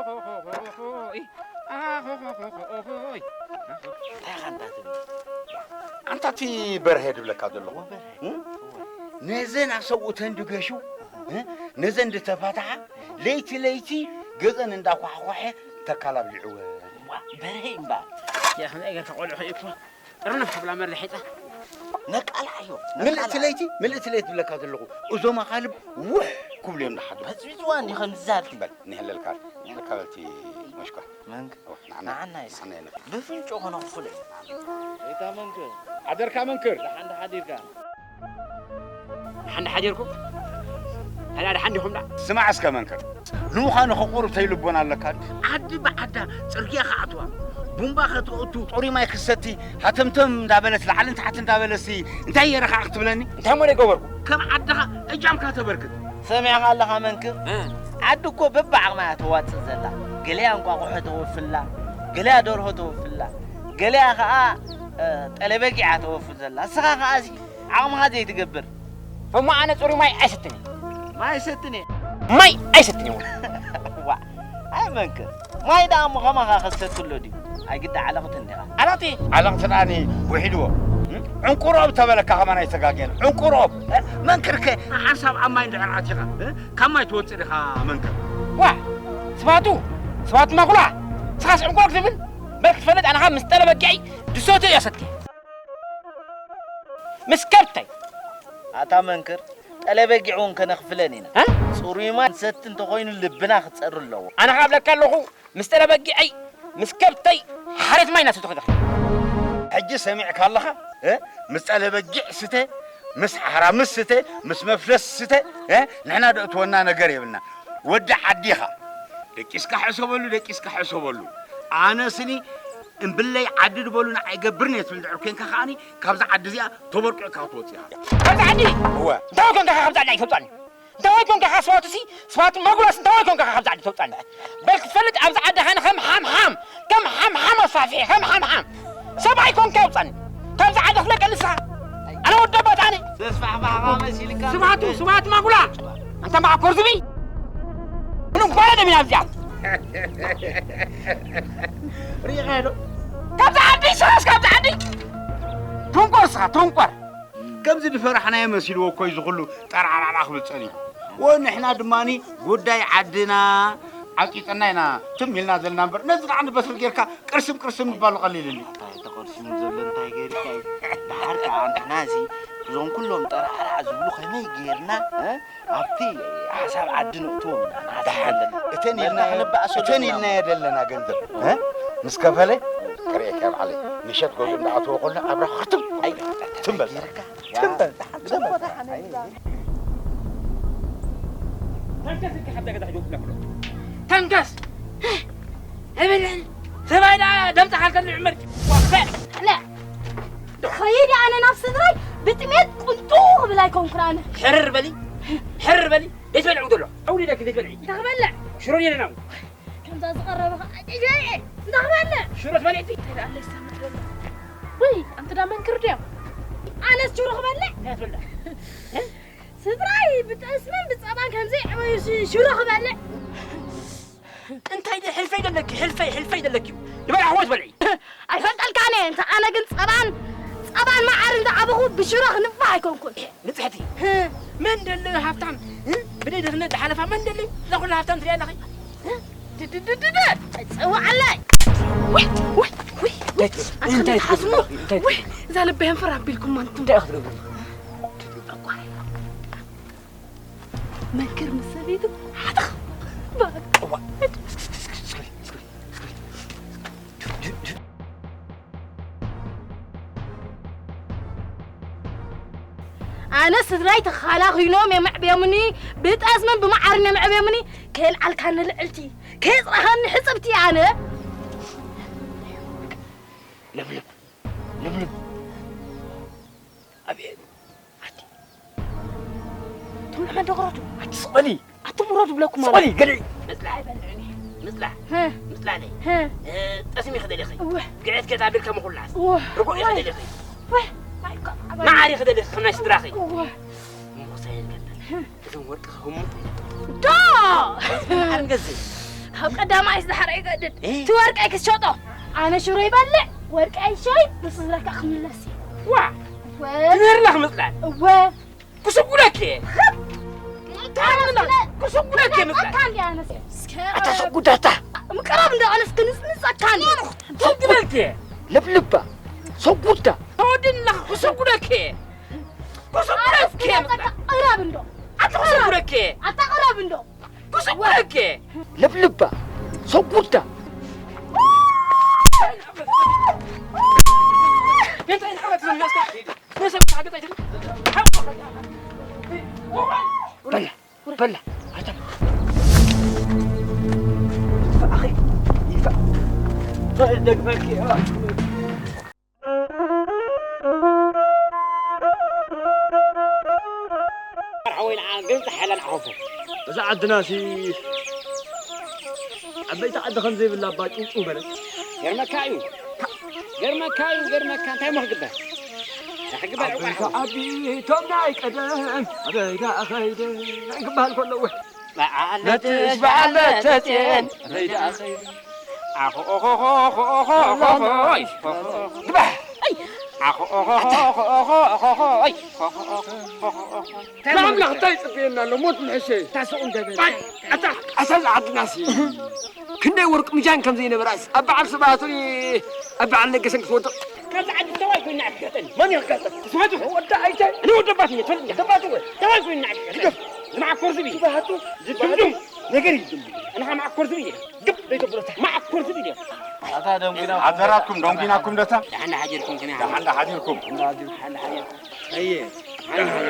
እንታይ ኢኻ እንታ ትብል? ኣንታ እቲ በርሀ ድብለካ ዘለኹ። እም? ነዘን ኣሰብኡተን ድገሹ፣ እ? ነዘን ድተፋታሓ፣ ለይቲ ለይቲ ገዘን እንዳኳሕኳሐ ተካላብሊዕወን። ዋ፣ በርሀ እምበኣር። ያ፣ ከምዚ ጌርካ ቆልዑ እኮ ጥርንፍ ክብላ መርዛ ሒጻ። ነቃልዓዮ፣ ምልእቲ ነቃልዓ። ለይቲ፣ ምልእቲ ለይቲ ዝብለካ ዘለኹ፣ እዞም ኣኻልብ ውሕ ክብሉ እዮም ዝሓድሩ። በጽቢጽዋ እንዲ ከም ዝዛር። በል፣ ንሕለልካ፣ ንሕለልካ በልቲ መሽኳ። መንክ-፣ እወ፣ ንዓና፣ ንዓና ይስከ። ንዓና የለን። ብፍንጮ ኾነ ክፍሎ እዩ። እታ መንክር። ሓደርካ መንክር። ደሓን ሓዲርካ። ሓንዳ ሓዲርኩም? ኣላ ደሓን ዲኹም ደኣ? ስማዕ እስከ መንክር፣ ንምዃኑ ከ ቁሩብ ተይልቦና ኣለካ ድዩ? ዓዲ ብዓዳ ጽርግያ ክኣትዋ፣ ቡምባ ከተእቱ፣ ጽሩይ ማይ ክሰቲ፣ ሃተምተም እንዳበለት ላዕልን ታሕትን እንዳበለሲ እንታይ የረኻ ክትብለኒ? እንታይ እሞ ደይገበርኩ? ከም ዓድኻ እጃምካ ተበርክት። ሰሚዕኻ ኣለኻ መንክር? እ። ዓዲ እኮ በብዓቕማ እያ ተዋጽእ ዘላ። ገሊኣ እንቋቑሖ ተወፍላ፣ ገሊኣ ደርሆ ተወፍላ፣ ገሊኣ ኸኣ፣ እ፣ ጠለበጊዓ ተወፍል ዘላ። እስኻ ኸኣ እዚ ዓቕምኻ ዘይትገብር። እሞ ኣነ ጽሩይ ማይ ኣይሰትን እየ። ማይ ኣይሰትን እየ። ማይ ኣይሰትን እየ እውን። ዋ፣ ኣይ መንክር። ማይ ደኣ እሞ ከማኻ ክሰቲ ኣሎ ድዩ? ኣይ ግዳ ዓለቕቲ እንዲኻ። ዓለቕቲ? ዓለቕቲ ደኣኒ ውሒድዎ። እም? ዕንቁሮብ ተበለካ ከማን ኣይተጋግየን። ዕንቁሮብ። እ? መንክርከ ሓንሳብ ኣብ ማይ እንድሕር ኣቲኻ፣ እ? ካብ ማይ ትወጽእ ዲኻ መንክር? ዋ! ስባቱ! ስባቱ ማኩላ! ስኻስ ዕንቁሮብ ትብል? በል ክትፈልጥ ኣነ ኸኣ ምስ ጠለበጊዐይ ድሰትዮ እየ ሰትየ። ምስ ከብተይ። ኣታ መንክር፣ ጠለበጊዕ እውን ከነኽፍለን ኢና። እ? ጽሩይ ማይ ንሰቲ እንተኾይኑ ልብና ክጸሪ ኣለዎ። ኣነ ኸኣ እብለካ ኣለኹ፣ ምስ ጠለበጊዐይ፣ ምስ ከብተይ ሓሬት ማይ እናሰተኹ ይኸይድ። ሕጂ ሰሚዕካ ኣለኻ? እ? ምስ ጠለበጊዕ ስተ፣ ምስ ሓራምዝ ስተ፣ ምስ መፍለስ ስተ፣ እ? ንሕና ደእትወና ነገር የብልና። ወዲ ዓዲ ኢኻ። ደቂስካ ሕሰበሉ፣ ደቂስካ ሕሰበሉ። ኣነ ስኒ እምብለይ ዓዲ ድበሉ ንዓይ ገብርኒ እየ ትብል ድሕር ኮንካ ከኣኒ፣ ካብዛ ዓዲ እዚኣ ተበርቂዕካ ክትወጽእ ኢኻ። ካብዛ ዓዲ? እወ። እንታይ ኮንካ ካብዛ ዓዲ ኣይተውጻእኒ? እንታይ ኮንካ ስዋቱሲ፣ ስዋቱ መጉላስ እንታይ ኮንካ ካብዛ ዓዲ ተውጻእኒ? በል ክትፈልጥ ኣብዛ ዓዲ ኸነ ከም ሓምሓም፣ ከም ሓምሓም ኣስፋሕፊሐ፣ ከም ሓምሓም። ሰብኣይ ኮንካ ውጻኒ። ካብዛ ዓዲ ክለቀ ንስኻ። ኣነ ወዲ ኣባት ኣነ። ዘስፋሕፋሕኻ መሲልካ። ስባቱ፣ ስባቱ ማጉላ። ኣንታ መዓኮር ዝብኢ። ምንም ጓለ ደም ኢና ኣብዚኣ። ርኢኻዮ ዶ? ካብዛ ዓዲ፣ ስኻስ ካብዛ ዓዲ። ተንቆር ስኻ፣ ተንቆር። ከምዚ ዝፈራሕናዮ መሲልዎ እኮ እዩ ዝኹሉ ጠራዕራዕራዕ ክብል ጸኒሑ። ወንሕና ድማኒ ጉዳይ ዓድና ዓቂጥና ኢና ትም ኢልና ዘለና እምበር፣ ነዚ ከዓ ንበትሪ ጌርካ ቅርስም ቅርስም ምባሉ ቀሊል እንድዩ። እንታይ ተቐርሲሙ ዘሎ እንታይ ገይርካ እዩ? ደሓር ከዓ ንሕና እዚ እዞም ኩሎም ጠራዕራዕ ዝብሉ ከመይ ገይርና፣ እ? ኣብቲ ሓሳብ ዓዲ ነእትዎም ኢና ንሓስብ ደሓን ዘለና። እተን በል ኢልና፣ ክንበኣሰሉ እተን ኢና። ኢልናዮ ዘለና ገንዘብ፣ እ? ምስ ከፈለ ክርእየካ እየ ባዕለይ። ምሸት ገዝኡ እንዳኣተወ ከሎ ኣብራ ክትም ኣይ፣ ትም በል። ጌርካ። ትም በል። ትም በል። ተንከስ እንካ ሓዳ ገዛ ሒዞ ክነፍሎ። ተንከስ! ኣይበልዕን። ሰብኣይ ደኣ ደምጻ ካልከል ንዕመር። ወፈ! ለ! ኸይደ ኣነ ናብ ስድራይ ብጥሜት ቁንጡ ክብል ኣይኮንኩን ኣነ። ሕርር በሊ፣ ሕርር በሊ። ዘይትበልዒ ዘሎ። ኣውሊደኪ ዘይትበልዒ። እንታይ ክበልዕ? ሽሮ ኔለና። ከምዛ ዝቐረበ ኸዓ ጭጀ እየ። እንታይ ክበልዕ? ሽሮ ትበልዒ እቲ? እንታይ ደኣ ኣለይ ዝሰምዕ ዘሎ? ወይ፣ ኣንቲ ደኣ መንክር ድያ? ኣነስ ሽሮ ክበልዕ? እንታይ ትበልዕ? ስድራይ ብጠስምን ብጸባን ከምዘይ ዕበዩ ሽ-፣ ሽሮ ክበልዕ? እንታይ ደ-፣ ሕልፈይ ደለኪ፣ ሕልፈይ፣ ሕልፈይ ደለኪ። ዝበልዕኽዎ ትበልዒ። ኣይፈልጠልካን እየ። እንተ ኣነ ግን ጸባን፣ ጸባን መዓርን ዝዓበኹ ብሽሮ ክንፋህ ኣይኮንኩን። ንጽሕቲ። ህ። መን ደለ ሃብታም? ህ? ብደይ ድኽነት ዝሓለፋ መን ደለ? እዛ ኩሉ ሃብታም ትሪኣ ኣለኺ? ህ? ድድድድድ! ጽውዓለይ! ውይ፣ ውይ፣ ውይ፣ ውይ! እንታይ ኣንታ ትገብሪ? ሓስሙ! እንታይ ውይ! እዛ ልበይ ኣንፈር ኣቢልኩም ኣንቱም። እንታይ ክትገብሪ? መንክር ምስ ሰበይቱ ሓጥኽ በል። እዋ፣ እስኪ፣ እስኪ፣ እስኪ፣ እስኪ፣ እስኪ፣ እስኪ። ኣነ ስድራይ ተኻላኺኖም የምዕብዮምኒ፣ ብጠስምን ብመዓርን የምዕብዮምኒ። ከየልዓልካኒ ልዕልቲ፣ ከየጽረኸኒ ሕጽብቲ ኣነ። ለምለም፣ ለምለም። ኣቤት። ኣቲ። እቶም ንመን ደቕረቱ? ኣቲ ስቕ በሊ። ኣቱም ውረዱ ብለኩም ስቕ በሊ፣ ማለት። ገለ። ምጽላዕ ኣይበልዕን እየ። ምጽላዕ። ህ። ምጽላዕ ነይ። ህ። እ፣ ጠስሚ ክደሊ ኸይ። እወ። ግዕት ከት ኣቢል ከም ኩላስ። እወ። ርጉዕ እወ። ክደሊ ኸይ። እወ። ማይ ኮ-፣ ኣባል። መዓሪ ክደሊ ኸይ፣ ከም ናይ ስድራ ኸይ። እወ። እሞ ክሳይ ይልከተል። ህ። እዞም ወርቂ ክህሙ። ዶ! መዓር ንገዝእ። ካብ ቀዳማይስ ዳሕር ኣይገድድ። እ? እቲ ወርቀይ ክትሸጦ። ኣነ ሽሮ ይበልዕ፣ ወርቀይ ይሸይጥ፣ ንሱ ዝረካ ክምለስ እዩ። ዋ! ወ- ትምህርና ክምፅላል። እወ። ክስጉደክ እየ። ክስጉደክ እየ ምፅላል። ጸጥታ እንዲ ኣነስ። እስከ ኣታ ሰጉዳታ። ምቅራብ እንዳ ኣነስ ክንጽንጸካ እንዲ። ክስጉደክ እየ። ለብልባ። ሰጉዳ። ተወድና ክስጉደክ እየ። ክስጉደክ እየ ምፅላል። ቅረብ እንዶ። ኣታ ክስጉደክ እየ። ኣታ ቅረብ እንዶ። ክስጉደክ እየ። ለብልባ። ሰጉዳ። በላ፣ በላ፣ ኣታ። ይፋ፣ ኣኸይ፣ ይፋ። ደግመኪ፣ ኣ። ሓወይ ንዓ ግን ጸሓይላ ንዓኹም። እዛ ዓድናሲ ዓበይቲ ዓዲ ከም ዘይብላ እባ ጭውጭው በለት። ገርመካ እዩ። ገርመካ እዩ፣ ገርመካ። እንታይ እሞ ክግበር? እንታይ ክግበር? ዓበይቲ ዓዲ እቶም ናይ ቀደም። ኣበይ ደኣ ኸይደ ክበሃል ከሎ፣ እወ። በዓል ነትሽ በዓል ነተቴን። ኣበይ ደኣ ኸይደ። ኣኾ፣ ኦኾ፣ ኾ፣ ኾ፣ ኾ፣ ኾ፣ ኾ፣ ኾ፣ ኾ፣ ኾ። ግባሕ። ኣኾ፣ ኦኾ፣ ኾ፣ ኾ፣ ኾ፣ ኾ፣ ኾ፣ ኾ፣ ኾ። ንኣምላኽ እንታይ ይጽበየና ኣሎ? ሞት ምሕሸ። ታስኡ እንደበል። ኣይ፣ ኣታ፣ ኣታ ዝዓድናሲ። ክንደይ ወርቂ ምጃን ከም ዘይነበራስ፣ ኣብ በዓል ስብሃቱን ኣብ በዓል ለገሰን ክትወድቕ። ካብዚ ዓዲ ተባይ ኮይና ኣትገጠኒ። መን ይርገጠኒ? ስብሃቱ። ወዲ ኣይተ። እኔ ወዲ ኣባት ነኝ። ተወልጄ። ተባቱ ወይ? ተባይ ኮይና ኣትገጠኒ። ግደፍ። ንመዓኮር ዝብኢ። ስብሃቱ። ዝድምድም። ነገር ይድምድም። ንኻ መዓኮር ዝብኢ። ግብ ዘይተብሎ። መዓኮር ዝብኢ። ኣታ ደንጉና። ሓደራኩም፣ ደንጉናኩም ደታ። ደሓን ሓዲርኩም ከመይ ደሓን ሓዲርኩም። ደሓን ሓዲርኩም። ኣየ።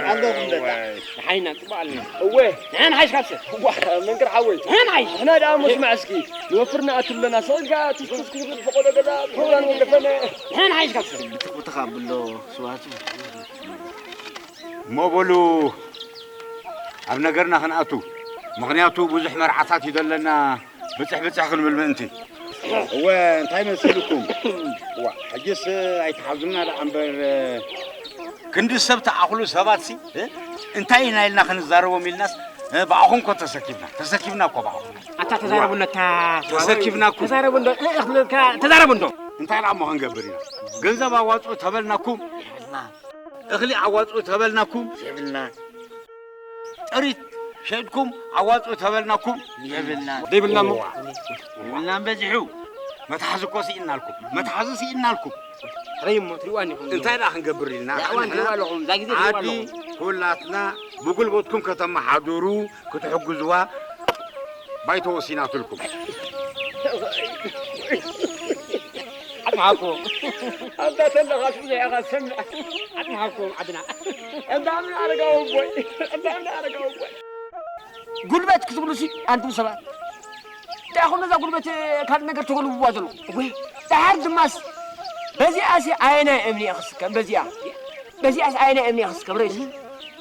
ኣለኹም ደታ። ንሓይና ጽቡቕ ኣለና። እወ። ንሕና ንሓይሽ ካብ ሰብ። እዋ፣ መንክር ሓወይ። ንሕና ንሓይሽ። ንሕና ደኣ እሞ ስማዕ እስኪ፣ ንወፍር ንኣቱ ኣለና። ስቕ ኢልካ ትስኩስ ክትብል ፈቐዶ ገዛ፣ ብሕውራን ወገፈነ። ንሕና ንሓይሽ ካብ ሰብ። ብትኽ ብትኽ ኣብሎ፣ ስብሃቱ። እሞ በሉ፣ ኣብ ነገርና ክንኣቱ። ምኽንያቱ ብዙሕ መርዓታት እዩ ዘለና። ብጽሕ ብጽሕ ክንብል ምእንቲ። እወ፣ እንታይ መሲልኩም? ዋ፣ ሕጅስ ኣይትሓዙና ደኣ እምበር፣ ክንዲ ሰብ ተኣኽሉ ሰባትሲ፣ እ? እንታይ ኢና ኢልና ክንዛረቦም ኢልናስ፣ እ፣ ብኣኹም እኮ ተሰኪፍና። ተሰኪፍና እኮ ብኣኹም። ኣታ ተዛረቡ እንዶ፣ ኣታ ተሰኪፍና እኮ። ተዛረቡ እንዶ፣ እ፣ እኽልካ ተዛረቡ እንዶ። እንታይ ደኣ እሞ ክንገብር ኢና? ገንዘብ ኣዋጽኡ ተበልናኩም። እኽሊ ኣዋጽኡ ተበልናኩም። የብልና። ጥሪት ሸይጥኩም ኣዋጽኡ ተበልናኩም። የብልና። ዘይብልና እሞ? እዋ። የብልናን በዚሑ። መትሓዚ እኮ ስኢናልኩም። መትሓዚ ስኢናልኩም። ሕረይ እሞ ትሪእዋኒ ኢኹም። እንታይ ደኣ ክንገብር ኢልና? ያእዋን ንሕና ትሪእዋ ኣለኹም። እዛ ግዜ ትሪእዋ ዓዲ ኣለኹም። ኩላትና ብጉልበትኩም ከተመሓድሩ ክትሕግዝዋ ባይቶ ወሲናትልኩም። ዓጽምሓኩም። ኣንታ ተለኻስ ብዙሕ ኢኻ ትሰምዕ። ዓጽምሓኩም ዓድና። እንዳ ምን ኣረጋዊ ኣቦይ፣ እንዳ ምን ኣረጋዊ ኣቦይ። ጉልበት ክትብሉሲ ኣንቱም ሰባት። እንታይ ኢኹም ነዛ ጉልበት ካልእ ነገር ተጎልብዋ ዘለኹም? ወይ ደሓር ድማስ በዚኣሲ ኣየናይ እምኒ እየ ክስከም? በዚኣ በዚኣስ ኣየናይ እምኒ እየ ክስከም? ርእሲ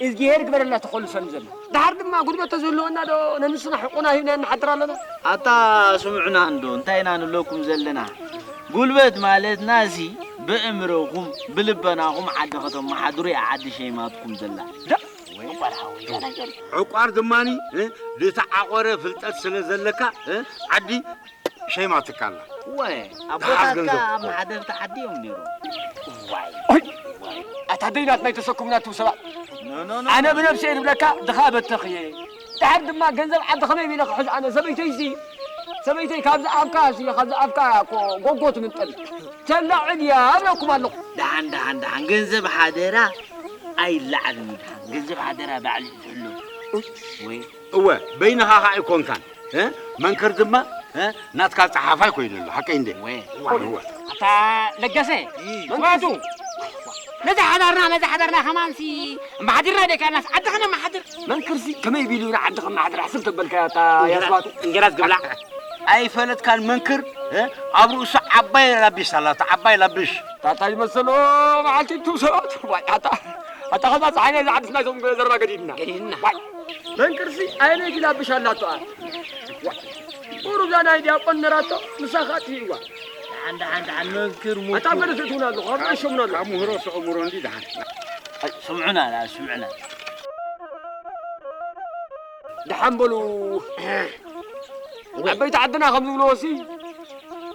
እግዚኣብሔር ግበረልና ተኾልሰኒ ዘሎ። ደሓር ድማ ጉልበት ተዝህልወና ዶ ነንስና ሕቁና ሂብና ንሓድር ኣለና? ኣታ ስምዑና እንዶ እንታይ ኢና ንብለኩም ዘለና? ጉልበት ማለትና እዚ ብእምሮኹም ብልበናኹም ዓዲ ከተመሓድሩ እያ ዓዲ ሸይማትኩም ዘላ። ዳ? ወይ ዕቋር ሓወይ፣ ዕቋር ድማኒ፣ እ፣ ዝተዓቆረ ፍልጠት ስለ ዘለካ፣ እ፣ ዓዲ ሸይማትካ ኣላ። ወ፣ ደሓር ኣቦታትካ ገንዘብ ኣብ እኮ። መሓደርቲ ዓዲ እዮም ነይሮም። ዋይ። ኦይ! ኣታ ደይ ናትና ኣይተሰኩምና እቱም ሰባት። ኖ፣ ኖ፣ ኖ። ኣነ ብነብሰይ ዝብለካ ድኻ በተኽ እየ። ድሓር ድማ ገንዘብ ዓዲ ከመይ ኢለ ክሕዝ ኣነ ሰበይተይሲ፣ ሰበይተይ ካብዚ ኣፍካ እሲ፣ ካብዚ ኣፍካ እኮ ጎጎ ትምንጠል። ተላዕል እያ እብለኩም ኣለኹ። ደሓን፣ ደሓን፣ ደሓን። ገንዘብ ሓደራ ኣይለዓልን እዩ። ደሓን ገንዘብ ሓደራ ባዕሉ እዩ ዝሕሉ። ወይ እወ፣ በይንኻ ኸኣ ኣይኮንካን፣ እ? መንክር ድማ፣ እ? ናትካ ጸሓፋይ ኮይኑ ኣሎ፣ ሓቀይ እንዴ? ወ-፣ እወ። ኣታ ለገሰ፣ እ። መንክር ስዋቱ፣ ነዚ ሓዳርና፣ ነዚ ሓዳርና ከማንሲ፣ እምባሓዲርና ደይካናስ፣ ዓዲ ኸነመሓድር። መንክርሲ፣ ከመይ ቢሉ ኢና ዓዲ ከመሓድር፣ ሕስብ ተበልካያ፣ ኣታ እንጀራ፣ ያስዋቱ? እንጀራ ዝግብላዕ። ኣይፈለጥካን መንክር፣ እ? ኣብ ርእሱ ዓባይ ላቢሽ ኣላቶ፣ ዓባይ ላቢሽ። ታታ ይመሰሎ መዓልቲ እቱም ሰባት፣ ዋይ፣ ኣታ፣ ኣታ ኸዛ ጸሓይ ናይ ዝዓድስ ናይዞም ዘረባ ገዲድና። ገዲድና። ዋይ። መንክርሲ ኣይነይቲ ላብሽ ኣላቶ፣ ኣ። ዋይ። ቁሩብ እዛ ናይ ዲያቆን ነራቶ፣ ንሳ ኸኣ ትህይዋ። ደሓን፣ ደሓን፣ ደሓን፣ መንክር ሙቱ። ኣታ መለስ እትውን ኣለኹ፣ ኣብ ርእሶም ነሎ። ካብ ምህሮ ስዕምሮ እንዲ ደሓን። ኣይ፣ ስምዑና፣ ደኣ ስምዑና። ደሓን በሉ። ዓበይቲ ዓድና ከም ዝብልዎ ሲ፣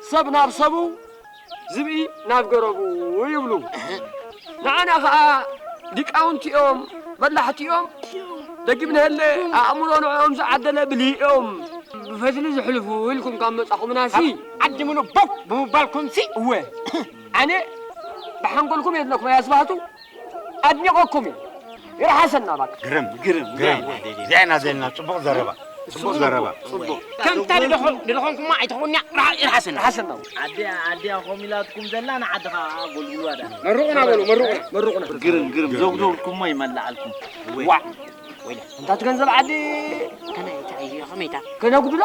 ሰብ ናብ ሰቡ፣ ዝብኢ ናብ ገረቡ ይብሉ። ንዓና ኸኣ ሊቃውንቲ እዮም፣ በላሕቲ እዮም። ደጊም ንሀለ ኣእምሮ ንዕኦም ዝዓደለ ብልሂ እዮም። ብፈትሊ ዝሕልፉ ኢልኩም ካብ መጻኹምና ሲ፣ ዓዲ ምሉእ ቦግ ብምባልኩም ሲ፣ እወ፣ ኣነ ብሓንጎልኩም የድነኩም ኣያ ስባህቱ። ኣድኒቐኩም እየ። ይርሓሰና ባካ። ግርም፣ ግርም፣ ግርም። ግርም። እዚኣ ኢና ዘለና። ጽቡቕ ዘረባ። ጽቡቕ ዘረባ። ጽቡቕ። ከምታ ድደኾ-፣ ድደኾንኩማ ኣይትኾንያ፣ ራ-፣ ይርሓሰና። ይርሓሰና። ኣድያ፣ ኣድያ ኾም ኢላትኩም ዘላ ንዓዲ ኸዓ ጎልጉልዋ ዳ። መርቑና በሉ፣ መርቑና። መርቑና። ግርም፣ ግርም። ዘጉደልኩሞ ይመላኣልኩም። ዋ። ወይለ። እንታ እቲ ገንዘብ ዓዲ ከመይ እታ እዩ፣ ከመይ እታ? ከነጉድሎ?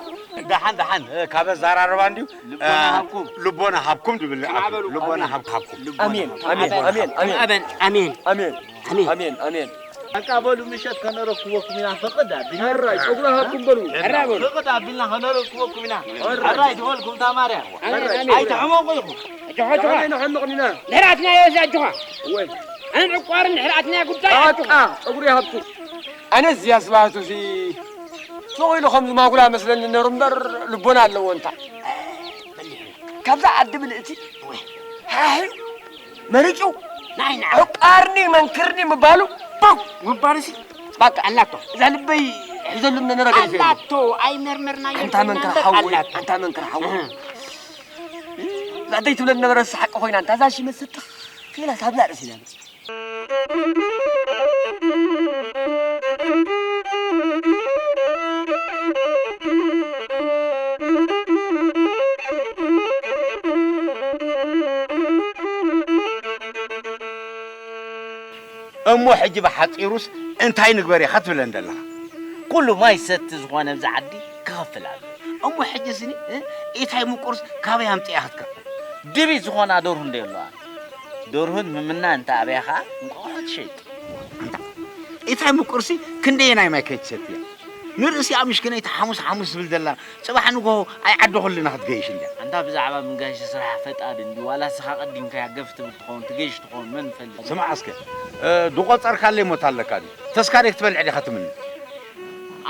ደሓን፣ ደሓን። እ፣ ካብ ኣዘራርባ እንድዩ። ልቦና እ፣ ሃብኩም። ልቦና ሃብኩም ድብል። ከመይ በሉ? ልቦና ኣሜን። ሃብኩም። ኣሜን፣ ኣሜን፣ ኣሜን፣ ኣሜን። ኣሜን፣ ኣሜን። ኣሜን። ኣሜን። ኣሜን፣ ኣሜን። በቃ በሉ፣ ምሸት ከነረክበኩም ኢና። ፈቐድ ኣቢልና። ሕራይ፣ ጸጉሪ ሃብኩም በሉ። ሕራይ በሉ። ፈቐድ ኣቢልና ከነረክበኩም ኢና። ሕራይ። ሕራይ ትበልኩም እታ ማርያም። ኣሜን፣ ኣሜን። ኣይትሕመቑ ኢኹም። ኣጆኻ፣ ኣጆኻ። ኣሜን፣ ንሕመቕ ኢና። ድሕራትና የዚ ኣጆኻ። ወይ። ኣነ ዕቋርን ድሕራትና ጉዳይ ኣጆኻ። በቃ፣ ጸጉሪ ሃብኩም። ኣነ እዚያ ስባህቱ እዚ ሱቕ ኢሉ ከምዚ ማጉላ መስለኒ ነሩ እምበር ልቦና ኣለዎ እንታ። ካብዛ ዓዲ ምልእቲ ወይ። ሓሒ መሪጩ ናይ ንዓ። ዕቃርኒ መንክርኒ ምባሉ ቡም ምባሉሲ ባቃ ኣላቶ። እዛ ልበይ ሒዘሉ እምነ ነረ ገዲፈ የለ። ኣላቶ፣ ኣይመርመርናዮ ኣንታ መንክር ሓወይ፣ ኣላቶ። ኣንታ መንክር ሓወይ። እህ። እዛ ደይ ትብለን ነበረ ሓቂ ኮይና፣ እንታ እዛ ሺ መሰተኽ ፊላ ሳብዛ ርእሲ ነበር። እሞ ሕጂ ብሓጺሩስ እንታይ ንግበር ኢኻ ትብለን ዘለኻ? ኩሉ ማይ ዝሰቲ ዝኾነ ኣብዚ ዓዲ ክኸፍል ኣለዎ። እሞ ሕጂ ስኒ፣ እ፣ ኢታይ ምቁርስ ካበይ ኣምጺኣ ክትከፍል? ድቢት ዝኾና ደርሁ እንዶ የለዋ። ደርሁን ምምና እንተ ኣብያ ኸኣ እንቋቑሖ ትሸይጥ። ኢታይ ምቁርሲ ክንደየናይ ማይ ከይትሰትያ? ንርእሲኣ ምሽክነይቲ ሓሙስ ሓሙስ ትብል ዘላ፣ ጽባሕ ንግሆ ኣይዓደኹልና ክትገይሽ እንድያ። ኣንታ ብዛዕባ ምጋይሽ ስራሕ ፈጣሪ እንድዩ፣ ዋላ እስኻ ቀዲምካያ ገፍ ትብል ትኸውን፣ ትገይሽ ትኸውን፣ መን ይፈልጥ? ስማዕ እስከ፣ እ፣ ዝቖጸርካለይ ሞት ኣለካ ድዩ? ተስካረይ ክትበልዕ ዲኻ ትምነ?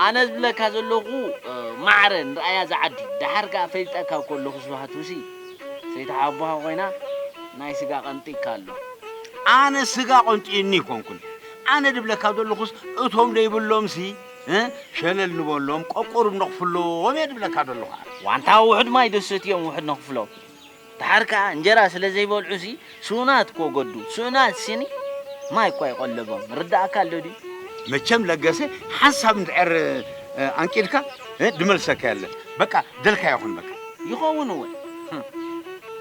ኣነ ዝብለካ ዘለኹ፣ እ፣ ማዕረ ንርኣያ እዛ ዓዲ፣ ደሓር ከኣ ፈሊጠካ እኮ ኣለኹ ስብሃት ውሲ፣ ሰይቲ ሓቦኻ ኮይና ናይ ስጋ ቀንጢካ ኣሎ። ኣነ ስጋ ቆንጢኒ ኣይኮንኩን። ኣነ ድብለካ ዘለኹስ እቶም ደይብሎምሲ፣ እ፣ ሸለል ንበሎም፣ ቆቆሩብ ነኽፍሎም እየ ድብለካ ዘለኹ። ዋንታ ውሑድ ማይ ዶ ሰትዮም ውሑድ ነኽፍሎም? ደሓር ከኣ እንጀራ ስለ ዘይበልዑሲ ስኡናት እኮ ገዱ። ስኡናት ሲኒ ማይ እኳ ይቐለቦም። ርዳእካ ኣሎ ድዩ? መቸም ለገሰ ሓንሳብ እንድሕር፣ እ፣ ኣንቂድካ፣ እ፣ ድመልሰካ የለን። በቃ ደልካ ይኹን በቃ። ይኸውን እውን። ህም።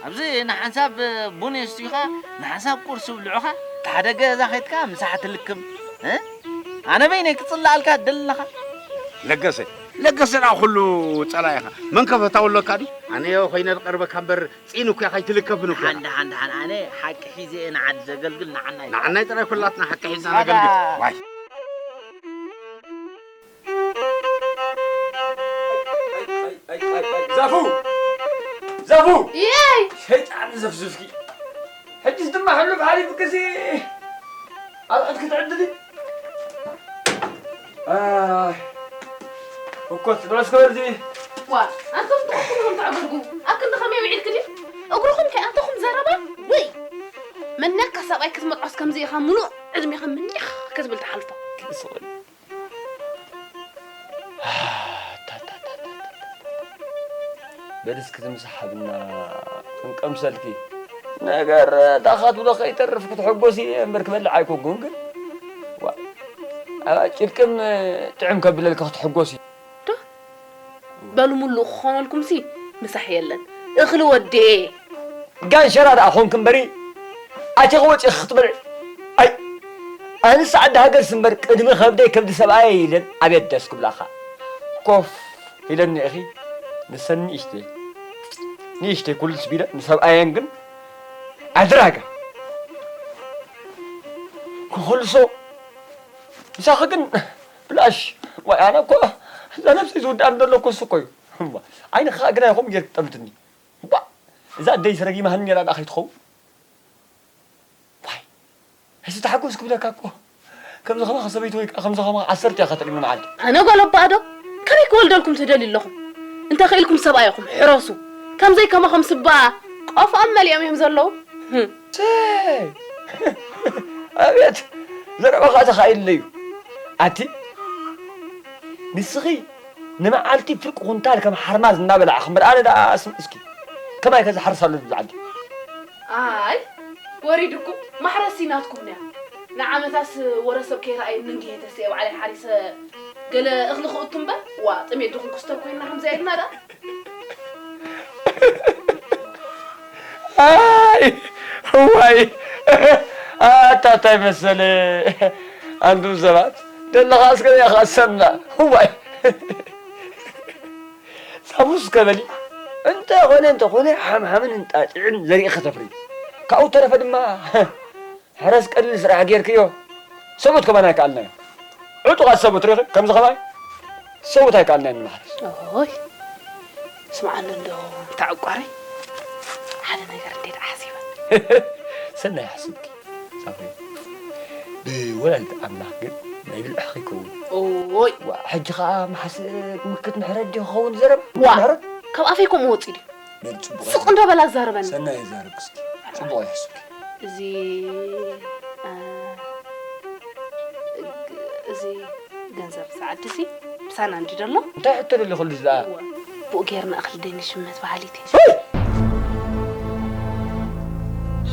ኣብዚ ንሓንሳብ ቡን የስቲኻ፣ ንሓንሳብ ቁርሲ ብልዑኻ፣ እቲ ሓደ ገዛ ኸይድካ ምሳሕ ትልክም። እ? ኣነ በይነይ ክጽላኣልካ ደለኻ? ለገሰ፣ ለገሰ ደኣ ኩሉ ጸላኢኻ። መን ከፈታው ኣለካ ድዩ? ኣነ ኮይነ ዝቐርበካ እምበር ጺን እኮ ኢኻ ኣይትልከፍን እኮ ኢኻ። ሓን፣ ሓን፣ ሓን፣ ኣነ ሓቂ ሒዘ እየ ንዓዲ ዘገልግል፣ ንዓናይ ንዓናይ ጥራይ ኩላትና ሓቂ ሒዝና ኣታ ነገልግል። ዋይ። ኣይ፣ ኣይ፣ ኣይ፣ ኣይ፣ ዛፉ! ዛፉ! የይ! ሸይጣን ዘፍዝፍኪ። ሕጂስ ድማ ሕሉፍ ሓሊፉኪሲ ኣርዑት ክትዕድሊ? ኣይ፣ እኮ ትብለስ ከበርዚ። ዋ፣ ኣንቱም ትኹም ተዕገርጉ። ኣብ ክንዲ ከመይ ውዒልኪ ድዩ? እግርኹም ከ ኣንተኹም ዘረባ? ወይ! መነካ ሰብኣይ ክትመርዖስ ከምዚ ኢኻ፣ ምሉእ ዕድሜኻ ምኒኽ ክትብል ትሓልፎ። በል እስኪ ትምሳሓብና ክንቀምሰልኪ። ነገር ዳኻ ትብሎ ከይተርፍ ክትሕጎሲ እምበር ክበልዕ ኣይኮንኩን ግን። ዋ፣ ጭልቅም ጥዕም ከብለልካ ክትሕጎሲ። ዶ? በሉ ምሉእ ክኾነልኩምሲ ምሳሕ የለን። እኽሊ ወዴ። ጋንሸራ ደኣ ኾንክ እምበሪ፣ ኣቲኺ ወጺኺ ክትበልዒ። ኣይ፣ ኣንስ ዓዲ ሃገርስ እምበር ቅድሚ ከብደይ ከብዲ ሰብኣየይ ኢለን ኣቤት ደስ ክብላኻ። ኮፍ ኢለን እኒኤኺ፣ ንሰን ንእሽተይ፣ ንእሽተይ ኩልስ ቢለ፣ ንሰብኣየን ግን ኣድራጋ ክኹልሶ። ምሳኺ ግን ብላሽ። ዋይ፣ ኣነ እኮ እዛ ነብሰይ ዝውድኣኒ ዘሎ እኮ እሱ እኮ እዩ። እምባ፣ ዓይንኻ ግና ይኹም ጌርክ ጠምትኒ። እባ፣ እዛ ኣደይስ ረጊማህኒ ነይራ ደኣ ከይትኸውን? ዋይ፣ ሕጂ ተሓጎስ ክብለካ እኮ። ከምዚ ከማኻ ሰበይቲ ወይ ከኣ ከምዚ ከማኻ ዓሰርተ እያ ከትርኢ መዓልቲ። ኣነ ጓል ኣቦኣ ዶ? ከመይ ክወልደልኩም ትደልዩ ኣለኹም? እንተ ኽኢልኩም ሰብኣይ ኢኹም ሕረሱ። ከምዘይ ከማኹም ስባ ቆፎም መሊኦም እዮም ዘለዉ። ህም። ሰይ! ኣቤት! ዘረባኻ ተኻኢልለዩ። ኣቲ ንስኺ ንመዓልቲ ፍርቂ ኩንታል ከም ሓርማዝ እናበላዕኺ እምበር ኣነ ደኣ ስም እስኪ ከማይ ከ ዝሓርስ ኣሎ ኣብዚ ዓዲ? ኣይ ወሪድኩም ማሕረሲ ናትኩም ንያ። ንዓመታስ ወረ ሰብ ከይረኣየኒ እንግሄ ተስኤ ባዕለይ ሓሪሰ ገለ እኽሊ ክእቱ እምበር ዋ ጥሜት ድኹም ክስተር ኮይና ከምዚኣ ኢልና ደኣ። ኣይ እዋይ ኣታ እንታይ መሰለ ኣንቱም ሰባት ደለኻ እስከ ያኻ ሰምና እዋይ ሳሙስ ከበሊ እንተኾነ እንተኾነ ሓምሓምን እንጣጢዕን ዘርኢ ከተፍሪ ካብኡ ተረፈ ድማ ሕረስ ቀሊል ስራሕ ጌርክዮ ሰብኡት ከማን ኣይከኣልናዮ ዕጡቓት ሰብኡት ርኢኺ ከምዚ ከማይ ሰብኡት ኣይከኣልናዮ ንመሓረስ ኦይ ስምዓኒ እንዶ ተዕቋረይ ሓደ ነገር እንዴ ደኣ ሓሲበ ሰናይ ሓስብኪ ሳፍሪ ብወላዲት ኣምላኽ ግን ናይ ብልዕኺ ይከውን ኦይ ዋ ሕጂ ኸዓ መሓስ ምክት ምሕረት ዲ ክኸውን ዘረብ ዋ ምሕረት ካብ ኣፈይ ከምኡ ወፂኡ ድዩ በል ጽቡቕ ስቕ እንዶ በላ ዛረበኒ ሰናይ ዛረብ እስኪ ጽቡቕ ይሕስብኪ እዚ እ፣ እዚ ገንዘብ ዝዓዲ ሲ ምሳና እንዲ ደሎ እንታይ ሕቶ ደሊ ኩሉ ዝኣ ብኡ ጌርና እኽሊ ደኒ ሽመት በሃሊት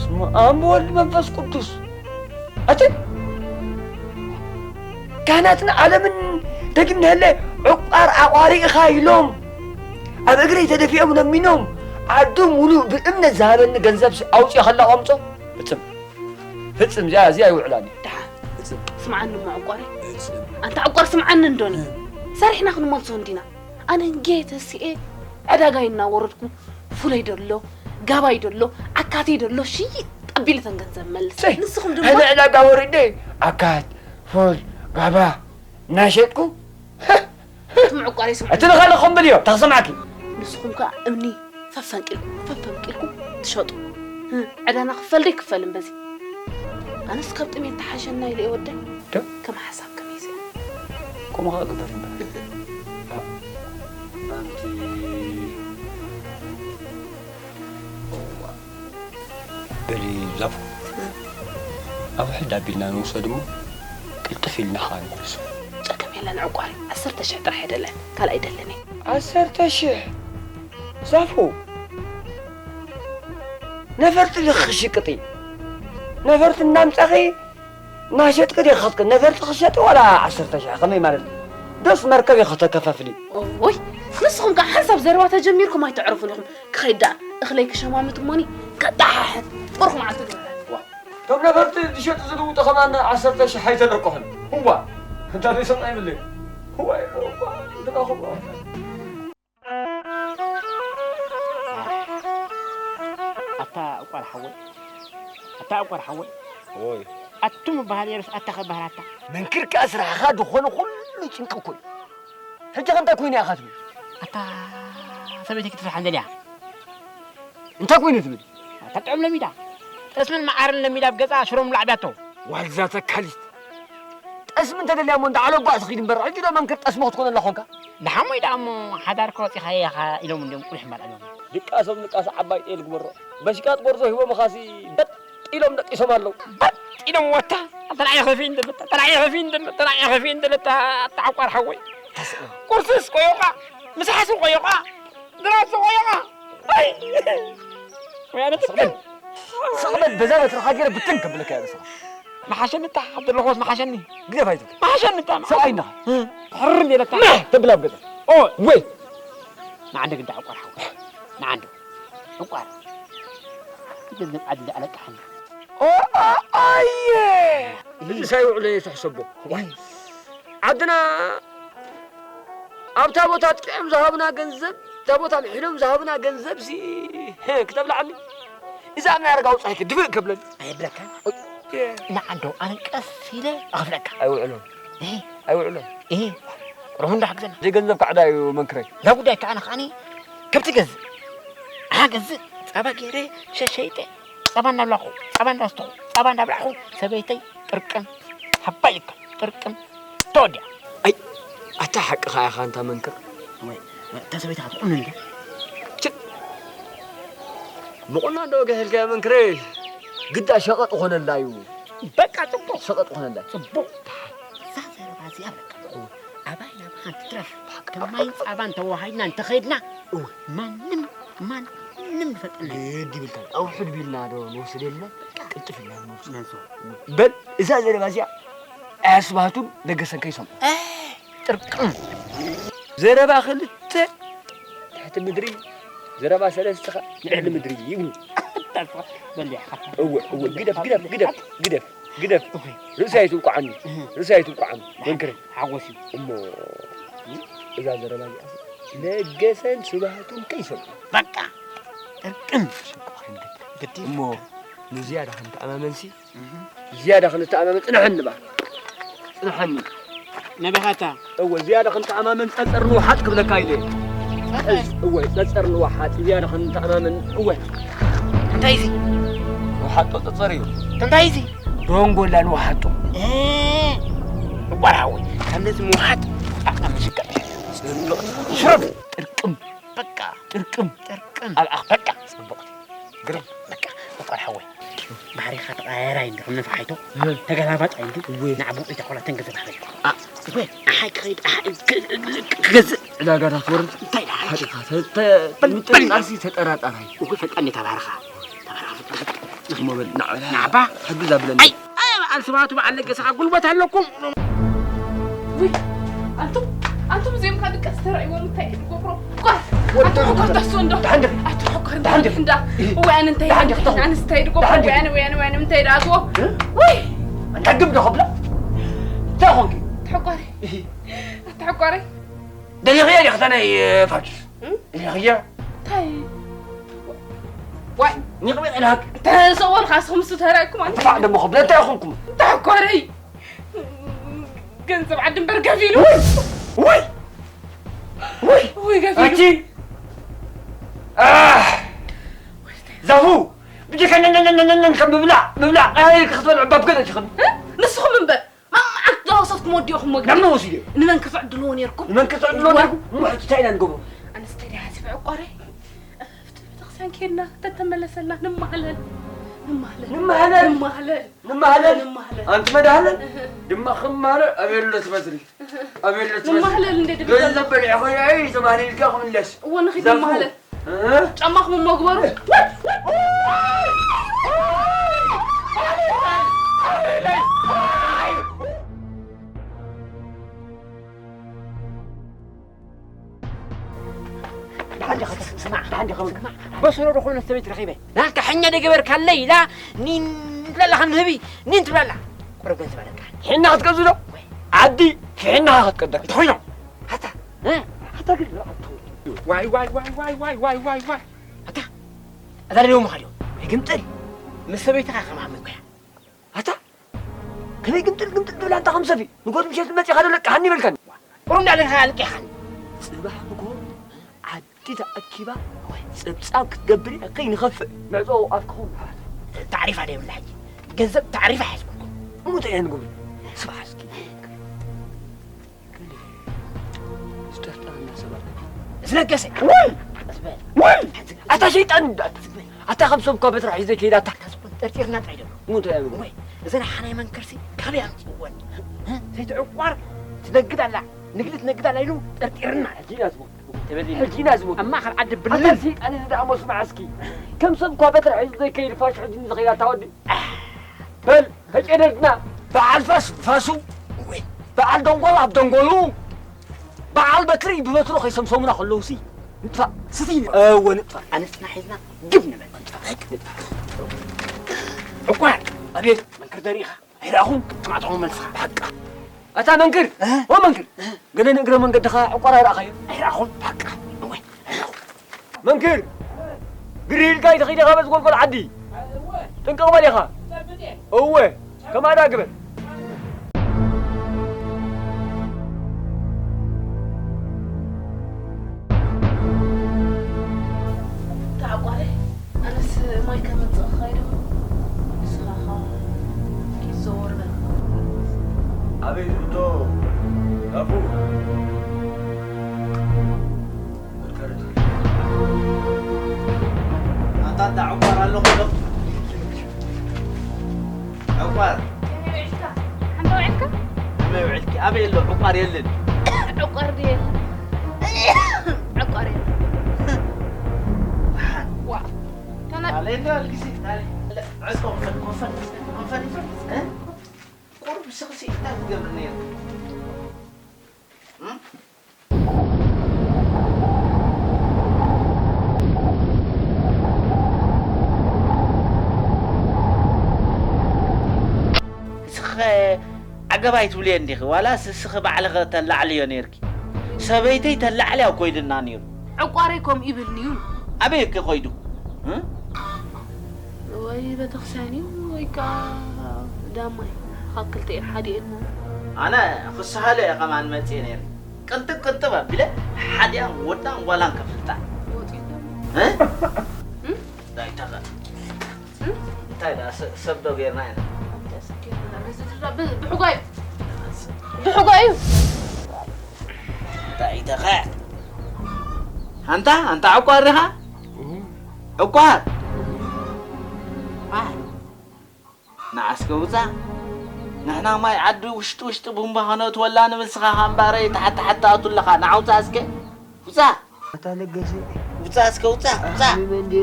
ስሙ ኣም ወልድ መንፈስ ቅዱስ ኣቲ ካህናትን ዓለምን ደጊም ንህለ ዕቋር ኣቋሪእኻ ኢሎም ኣብ እግረይ ተደፊኦም ለሚኖም ዓዱ ሙሉእ ብእምነት ዝሃበኒ ገንዘብ ኣውፅኦ ከላ ቆምፆ ፍፅም ፍፅም እዚኣ እዚኣ ይውዕላኒ ደሓን ፍፅም ስምዓኒ እሞ ዕቋሪ ፍፅም ኣንታ ዕቋር ስምዓኒ እንዶኒ ሰሪሕና ክንመልሶ እንዲና ኣነ እንጌ ተሲኤ ዕዳጋ እናወረድኩ ፉለይ ደሎ ጋባይ ደሎ ዓካተይ ደሎ ሽይጥ ኣቢለ ተን ገንዘብ መልስ ንስኹም ድማ ኣነ ዕዳጋ ወሪደ ዓካት ፉል ጋባ እናሸጥኩ ትምዕቋር ይስምዑ እቲ ንኻልእ ከምብል እዮ ተኽሰማዕኪ ንስኹም ከኣ እምኒ ፈፈንቂልኩም ፈፈንቂልኩም ትሸጡ ህም፣ ዕዳና ክፈል ዶ ይክፈልን በዚ ኣነስ ካብ ጥሜት ተሓሸና ኢለ እየ ወደይ ዶ? ከም ሓሳብ ከመይ ዘ ከምኡ ኸዓ ግበር ይበሃል ኣንቲ በሊ ዛፉ ኣብ ሕድ ኣቢልና ንውሰድ እሞ ቅልጥፍ ኢልና ኸዓ ንመልሶ ጸገም የለን ዕቋሪ ዓሰርተ ሽሕ ጥራሕ የደለን ካልኣይ ደለኒ ዓሰርተ ሽሕ ዛፉ ነፈርቲ ዲኺ ክሽቅጢ ነፈርቲ እናምጻኺ እናሸጥኪ ዲኺ ክትክ ነፈርቲ ክሸጢ ዋላ ዓሰርተ ሽሕ ከመይ ማለት ዶስ መርከብ ኢኺ ተከፋፍሊ ወይ ንስኹም ከዓ ሓንሳብ ዘረባ ተጀሚርኩም ኣይተዕርፉን ኢኹም ክኸይድ ደኣ እኽለይ ክሸማምት እሞኒ ከጣሓሕት ጥርኹ መዓልቲ ግበረ እቶም ነፈርቲ ዝሸጡ ዝልውጡ ከማን ዓሰርተ ሽሕ ኣይተለቅሑን ህዋ እንታ ዘይሰምዐ ይብለ ህዋ ህዋ ድራኹ ኣታ ዕቋር ሓወይ ኣታ ዕቋር ሓወይ ኦይ ኣቱ ምበሃል የርስ ኣታ ኸበሃል ኣታ መንክር ከኣ ስራሕኻ ዝኾነ ኩሉ ጭንቂ እኮ እዩ ሕጂ ከ እንታይ ኮይኑ ኢኻ ትብል ኣታ ሰበይቲ ክትፍርሓ እንደልያ እንታይ ኮይኑ ትብል ኣታ ጥዑም ለሚዳ ጠስምን መዓርን ለሚዳ ኣብ ገጻ ሽሮም ላዕቢያቶ ዋልዛ ተካሊት ጠስሚ እንተደልያ እሞ እንዳ ዓለጓ ትኺድ እምበር ሕጂ ዶ መንክር ጠስሚ ክትኮነላ ኮንካ ንሓሞይ ደኣ እሞ ሓዳር ከወፂኻዮ ኢኻ ኢሎም እንዲዮም ቁልሕ መርዓዮም ድቃሶም ንቃስ ዓባይ ጤል ግበሮ በሽቃጥ ጎርዞ ሂቦምኻሲ በጥ ኢሎም ደቂሶም ኣለዉ በጥ ኢሎም ወታ ተላዒ ኸፊ እንደለታ ተላዒ ኸፊ እንደለታ ተላዒ ኸፊ እንደለታ ኣታ ዓቋር ሓወይ ቁርስስ ቆዮቓ ምሳሕሲ ቆዮቓ ድራሱ ቆዮቓ ኣይ ወይ ኣነ ትብል ስቕበል በዛ በትርኻ ገይረ ብትን ከብለካ እያ ንስኻ መሓሸኒ እታ ኣብ ዘለኹስ መሓሸኒ ግደፍ ኣይትብል መሓሸኒ እታ ሰብኣይ ኢንዳኻ ሕር እንዴለታ ተብላ ኣብ ገዛ ኦ ወይ ንዓንደ ግዳ ዕቋር ሓወይ ንዓንዶ ዕቋር ገንዘብ ዓዲ ኣለቃሕና ኣየ እዚ ሳይውዕሎ እየ ትሕሰቦ ዓድና ኣብታ ቦታ ኣጥቂዖም ዝሃቡና ገንዘብ እታ ቦታ ምሒሎም ዝሃቡና ገንዘብ ሲ ክተብልዓኒ እዛ ኣብ ናይ ኣረጋ ውፃኢኪ ድፍእ ከብለኒ ኣየብለካ ንዓንዶ ኣነ ቀስ ኢለ ኣኽፍለካ ኣይውዕሎን ኣይውዕሎን ቁርሑ እንዳሕግዘና ዘይገንዘብ ካዕዳ እዩ መንክረይ እንዳ ጉዳይ ከዓ ንኸዓኒ ከብቲ ገዝእ ኣሓ ገዝእ ፃባ ገይረ ሸሸይጠ ፃባ እንዳብላኹ ፃባ እንዳስተኹ ፃባ እንዳብላዕኹ ሰበይተይ ጥርቅም ሃባ ኢልካ ጥርቅም ተወዲያ ኣይ ኣታ ሓቅኻ ኢኻ እንታ መንክር ወይ እታ ሰበይትኻ ትቑነን ድያ? ችእ! ምቑናን ዶ ገይርካዮ መንክረይ? ግዳ ሸቐጥ ኾነላ እዩ። በቃ ጽቡቕ። ሸቐጥ ኾነላ። ጽቡቕ። እዛ ዘረባ እዚኣ በቃ። እወ። ኣባይ ናብ ሓንቲ ትረፍ። በቃ። ከም ማይን ጻባን ተወሃሂድና እንተኸይድና፣ እወ። ማንም፣ ማንም ንፈልጠና እዩ። ግዲ ይብልካ። ኣውሕድ ቢልና ዶ ንወስድ የልና? በቃ። ቅልጥፍ ኢልና ንመልሶ። መልሶ። በል፣ እዛ ዘረባ እዚኣ ኣስባቱን ለገሰን ከይሰምዑ። እ! ጥርቅም። ዘረባ ክልተ ትሕቲ ምድሪ፣ ዘረባ ሰለስተ ኸ ልዕሊ ምድሪ ይብሉ። በሊዕኻ። እወ፣ እወ፣ ግደፍ፣ ግደፍ፣ ግደፍ፣ ግደፍ፣ ግደፍ። እወ። ርእሰይ ኣይትውቅዓኒ፣ እህ። ርእሰይ ኣይትውቅዓኒ። መንክር። ሓጎስ እዩ። እሞ እዛ ዘረባ እዚኣ ለገሰን ስብሃቱን ከይሰምዑ። በቃ። ጥርቅም። ግዲ። እሞ ንዝያዳ ክንተኣማመንሲ እህ። ዝያዳ ክንተኣማመን ጽንሐኒ እባ። ጽንሐኒ። ነቢኻታ። እወ፣ ዝያዳ ክንተኣማመን ጸጸር ንውሓጥ ክብለካ ኢለ። ጸጸር? እወ፣ ጸጸር ንውሓጥ፣ ዝያዳ ክንተኣማመን፣ እወ። እንታይ እዚ? ንውሓጦ ጸጸር እዩ። እንታይ እዚ? ደንጎላ ንውሓጦ። እ። እዋር ሓወይ፣ ካብ ነዚ ምውሓጥ ጣዕጣ ምሽቀጥ። ጽብቕ። ሽረፍ። ጥርቅም። በቃ። ጥርቅም። ጥርቅም። ኣብ ኣኽ በቃ። ጽብቕቲ። ግርም። በቃ፣ በቃ ሓወይ። ባህሪኻ ተቐያየራይ እንዲ፣ ከም ነፋሒቶ፣ እህ። ተገላባጣይ እንዲ፣ እወ። ንዓቡቕ ኢታ ኮላ ተንገዘ ባህሪ። ኣ። እወ፣ ኣሓይ ክኸይድ፣ ኣሓይ ክ-፣ ክ-፣ ክገዝእ። ዕዳጋ ዳ ትወርድ? እንታይ ደኣ ሓቂ? ሓቂኻ፣ ተ-፣ ተ-፣ በል፣ ምጥርጣርሲ በል። ተጠራጣራይ። እወ፣ ፈጣን እየ፣ ተባረኻ። ተባረኻ፣ ፈጣን። እሞ በል፣ ንዓ፣ ንዓባ። ሕግዝ ኣብለኒ። ኣይ፣ ኣይ፣ በዓል ስብሃቱ፣ በዓል ለገሰኻ ጉልበት ኣለኩም። ውይ፣ ኣንቱም፣ ኣንቱም እዚኦም ከ ድቃስ ተራእይዎም እንታይ እዩ ዝገብሮ? ጓል፣ ወዲ ኣትሕኮር ተስፎ እንዶ። ደሓን ዲኺ? ኣትሕኮር ደሓን ዲኺ? እንዳ። እህ። ወይ ኣነ እንታይ ደሓን ዲኺ? ኣነስ እንታይ ድገብሮ? ደሓን ዲኺ? ወይ ኣነ፣ ወይ ኣነ፣ ወይ ኣነ እንታይ ደኣ ኣትዎ? እህ? ወይ! ኣንታ ግብ ዶ ኸብላ? እንታይ ኾንኪ? ኣትሕኳሪ። እህ። ኣትሕኳሪ። ደሊኽዮ ዲኺ እታ ናይ ፋቱስ? እም? ደሊኽዮ? እንታይ? ዋይ! ኒቕኒቕ ኢልሃክ። ተሰወልካ እስኹም እሱ ተራእኩም ኣንታ። እንታይ ደሞ ኸብላ? እንታይ ኾንኩም? ኣትሕኳሪ። ገንዘብ ዓዲ እምበር ገፊሉ። ውይ! ውይ! ውይ! ውይ፣ ገፊሉ። ኣቺ! ኣህ! ዛፉ! ብጀካ ነነነነነን ከም ምብላዕ፣ ምብላዕ፣ ቀያይርካ ክትበልዑ ባብ ገለ ትኽን። እ? ንስኹም እምበር፣ መዓት ዝወሰድኩም ወዲእኹም መግቢ። ናብ መን ወሲድዮ? ንመን ክትዕድልዎ ነይርኩም? ንመን ክትዕድልዎ እዋ። ነይርኩም? እሞ ሕጂ እንታይ ኢና ንገብሮ? ኣነስ ተደይ ሓሲበ ዕቋረይ። ኣብቲ ቤተክርስትያን ኬድና፣ ተተመለሰልና፣ ንማህለል። ንማህለል። ንማህለል። ንማህለል። ንማህለል። ንማህለል። ኣንቲ መድሃለል እህ። ድማ ክማረ ኣቤሎ ትመስሊ። እህ። ኣቤሎ ትመስሊ። ንማህለል እንደ ድብል ዘሎ። ገንዘብ በሊዕኺ እየ ተማህሊልካ ክምለስ። እወ፣ ንኺድ ዛፉ። ንማህለል። እህ። ጫማኹም እሞ ግበሩ። እህ። ደሓን ዲኻ? ስማዕ፣ ደሓን ዲኻ? ስማዕ፣ በስሮ ዶ ኾነ ሰበይቲ ረኺበ? ናትካ ሕኛ ዶ ገበርካለይ ኢላ፣ ኒን ትብላላ ከም ንህቢ፣ ኒን ትብላላ። ቁሩብ ገንዘብ ኣለካ። ሕና ክትገዙ ዶ? ወይ። ዓዲ፣ ሕና ክትቀደር። እንተኾይኑ። ኣታ፣ እ? ኣታ ግን፣ ኣታ። ዋይ፣ ዋይ፣ ዋይ። ኣታ፣ ኣታ ደለዎ ምኻድ እዮም። ይግምጥል። ምስ ሰበይትኻ ከማመን ኮያ። ኣታ፣ ከመይ ግምጥል ግምጥል ትብል ኣንታ ከም ሰፍኢ? ንጎድ ምሸት መጺኻ ዶ ለቅሓኒ ይበልካኒ? ቁሩብ እንዳበልካ ኣልቂኻኒ። ጽባሕ ንግሆ ዓዲ ተኣኪባ ጸብጻብ ክትገብር እያ ከይንኸፍእ። ምዕጾ ኣፍ ክኸውን። ታዕሪፋ ዶ የብላ ሕጂ? ገንዘብ ታዕሪፋ ሓዝኩልኩም። እሞ እንታይ ኢና ንገብር? ስማዕ እስኪ። ዝጠርጠረና ሰብ ኣሎ። ዝለገሰ። ወይ! ቀስ በል። ወይ! ኣታ ሸይጣን እንዳ-፣ ኣታ ከም ሰብ እኳ በትሪ ሒዘ ከይደ ኣታ። ኣታ ዝኾነ ጠርጢርና ጥራይ ደሎ። እሞ እንታይ እያ ወይ! እዘን ሓናይ መንከርሲ ካበይ ኣምፅእወን? እ? ዘይትዕቋር ትነግድ ኣላ፣ ንግዲ ትነግድ ኣላ ኢሉ ጠርጢርና። ሕጂ ኢና ዝሞት። ተበሊና። ሕጂ ኢና ዝሞት። ኣብ ማእኸል ዓዲ ኣታ ብልም። ሸይጣን እዚ ደኣ እሞ ስማዕ እስኪ። ከም ሰብ እኳ በትሪ ሒዙ ዘይከይድ ፋሽ ሕጂ ንዝኸይድ ኣታ ወዲ። በል፣ ተጨደድና። በዓል ፋስ-፣ ፋሱ፣ ወይ። በዓል ደንጎል ኣብ ደንጎሉ፣ በዓል በትሪ ብበትሩ ከይሰምሰሙና ከለውሲ፣ ንጥፋእ። ስቲ፣ እወ፣ ንጥፋእ። ኣነስና ሒዝና ግብ ንበል። ንጥፋእ፣ ንጥፋእ። ዕቋር፣ ኣቤት። መንክር ደሪኻ? ኣይረኣኹን። ትማዕትኹም መልስኻ። ሓቃ። ኣታ መንክር፣ እ? ወ መንክር፣ እ? ገለ ንእግረ መንገድኻ ዕቋር ኣይረኣኻዮ? ኣይረኣኹን። ሓቃ። እወ፣ ኣይረኣኹን። መንክር፣ ግርህ ኢልካ ኣይትኸይድ ኢኻ በዚ ጎልጎል ዓዲ። ጥንቅቕ በል ኢኻ። እወ፣ ከማዳ ግበር። ተዓቋረ፣ ኣነስ ማይ ከመጽእ ክኸይድ እሞ፣ ንስኻ ኸኣ ኪድ ዘወር በል። ኣበይ ዝእቶ? ኣፉ። ኣታ እንዳ ዕቋር ኣለኹ ዶ? ዕቋር። ከመይ ውዒልካ? ሓንተ ውዒልካ? ከመይ ውዒልኪ? ኣበይ ኣሎ? ዕቋር የለን። ዕቋር ድየ? ዕቋር የለን። ዋ። ከና- ኣለ እንዳ ኣልጊሲ፣ ኣለ። ዕጽ ኮፈን፣ ኮፈን፣ ኮፈን፣ እ? ቁሩብ ስኽሲ እንታይ ትገብር ነይሩ? እም? እስኺ ዓገባይ ትብልዮ እንዲኺ፣ ዋላስ እስኺ ባዕልኺ ተላዕልዮ ነይርኪ? ሰበይተይ ተላዕልያ እኮ ኢሉና ነይሩ። ዕቋረይ ከምኡ ይብልኒ እዩ። ኣበይ እከ ኸይዱ? እ? ወይ ቤተክርስትያን እዩ ወይ ከዓ ዳማይ። ካብ ክልተ እየን ሓዲኤን እሞ። ኣነ ክስሃሎ እየ ከማን መፅየ ነይረ። ቅንጥብ ቅንጥብ ኣቢለ ሓዲኣን ወዳን ጓላን ከፍልጣ። ወፂኡ። እ? እ? ዳይታ ጋ-፣ እ? እንታይ ደኣ ሰ-፣ ሰብ ዶ ጌርና ኢና? ብ-፣ ብሕጓ እዩ። ብሕጓ እዩ። እንታይ ኢተኸ? ኣንታ፣ ኣንታ ዕቋር ዲኻ? ዕቋር? ንዓ እስከ ውጻእ። ንሕና ማይ ዓዲ ውሽጢ ውሽጢ ቡምባ ከነእትወላ ንብል፣ ስኻ ኸኣ እምበኣረይ ታሕቲ ታሕቲ ትኣቱ ኣለኻ። ንዓ ውጻእ እስከ። ውጻእ። ኣታ ለገሰ። ውጻእ እስከ፣ ውጻእ፣ ውጻእ። ሓሚመ እንዴ?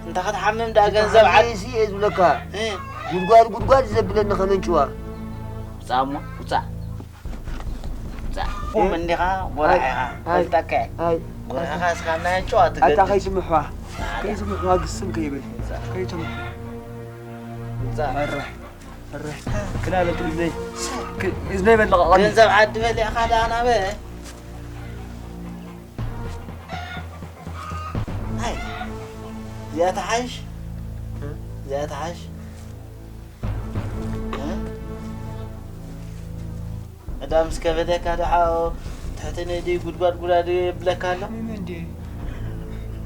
እንተ ኸትሓምም ደኣ ገንዘብ ዓድ-፣ ሓሚመ እየ ዝብለካ። እ። ጉድጓድ ጉድጓድ ዘብለኒ ከመንጭዋ። ውጻእ እሞ፣ ውጻእ። ውጻእ። ቁም እንዲኻ፣ ጎራሕ ኢኻ። ኣይ፣ ፈልጠካ እየ። ኣይ። ጎራኻ እስካብ ናይ ኣንጭዋ ኣታ ትገድድ። ከይስምሕዋ። ኣታ። ከይስምሕዋ ግስም ከይብል። ውጻእ። ከይስምሕዋ። ውጻእ። መርሕ። መርሕ። ክላበል እዝነይ። ክ-፣ እዝነይ በል ለቐቐኒ። ገንዘብ ዓዲ በሊዕኻ ደኣ ናበ? ኣይ። እዚኣ ትሓይሽ? እ? እዚኣ ትሓይሽ? እ? ዕዳ ምስ ከበደካ ደሓ ትሕቲ ንእዲ ጉድጓድ ጉዳድ የብለካ ኣሎ? ሓሚመ እንዴ?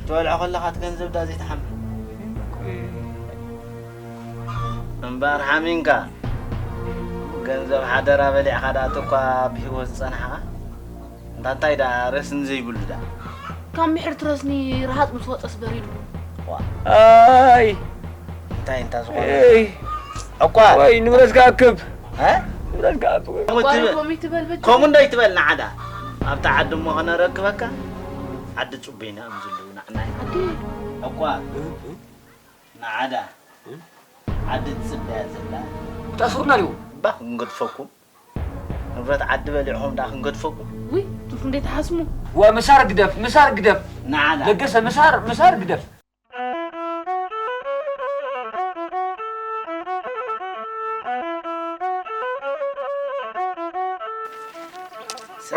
ትበልዖ ከለኻ እቲ ገንዘብ ዳ ዘይትሓምም? ሓሚመ እኮ እየ። እምበኣር ሓሚንካ፣ ገንዘብ ሓደራ በሊዕኻ ደኣ እኳ ብህይወት ዝጸናሕኻ፣ እንታ እንታይ ደኣ ረስኒ ዘይብሉ ደኣ? ካብ ምሕርቲ ረስኒ ረሃጽ ምስ ወጸስ በሪዱ። ዋ። ኣይ። እንታይ እንታ ዝኾነ? እይ። ዕቋር። ወይ ንብረት ክኣክብ። እ? ንብረት ክኣክብ። ከምኡ ዕቋር ትበል-፣ ከምኡ ትበል በጃ። ከምኡ እንዶ ይትበል ንዓዳ። ኣብታ ዓዲ እሞ ከነረክበካ። ዓዲ ጽቡይና እዮም ዘለዉ ንዓና። ዓዲ። ዕቋር። እ? እ? ንዓዳ። እ? ዓዲ ትጽበያ ዘላ። ክተእስሩና ድዩ? እባ ክንገድፈኩም። ንብረት ዓዲ በሊዕኹም ደኣ ክንገድፈኩም። ውይ፣ ትርፉ እንዴት ተሓስሙ? ወ-፣ ምሳር ግደፍ፣ ምሳር ግደፍ። ንዓዳ። ለገሰ፣ ምሳር፣ ምሳር ግደፍ።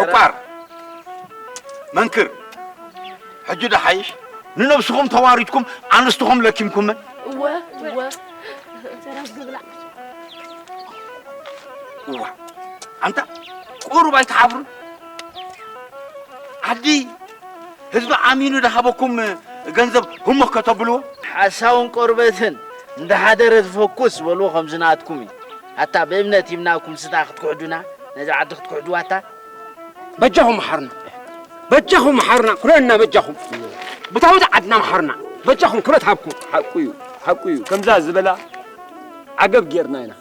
ዕቋር፣ መንክር፣ ሕጂ ዶ ሓይሽ? ንነብስኹም ተዋሪድኩም ኣንስትኹም ለኪምኩመን። እወ፣ እወ። እዋ፣ ኣንታ ቁሩብ ኣይትሓፍሩን? ዓዲ ህዝቢ ኣሚኑ ዝሃበኩም ገንዘብ ህሞት ከተብልዎ? ሓሳውን ቆርበትን እንዳሓደረ ዝፈኩስ በልዎ ከምዚ ናትኩም እዩ። ኣታ ብእምነት ሂብናኩም ስታ ክትክሕዱና፣ ነዛ ዓዲ ክትክሕዱዋ ኣታ? በጃኹም መሓርና፣ በጃኹም መሓርና፣ ኩነና በጃኹም። ብታቦት ዓድና መሓርና፣ በጃኹም ክብረት ሃብኩም። ሓቁ እዩ፣ ሓቁ እዩ። ከምዛ ዝበላ ዓገብ ጌርና ኢና።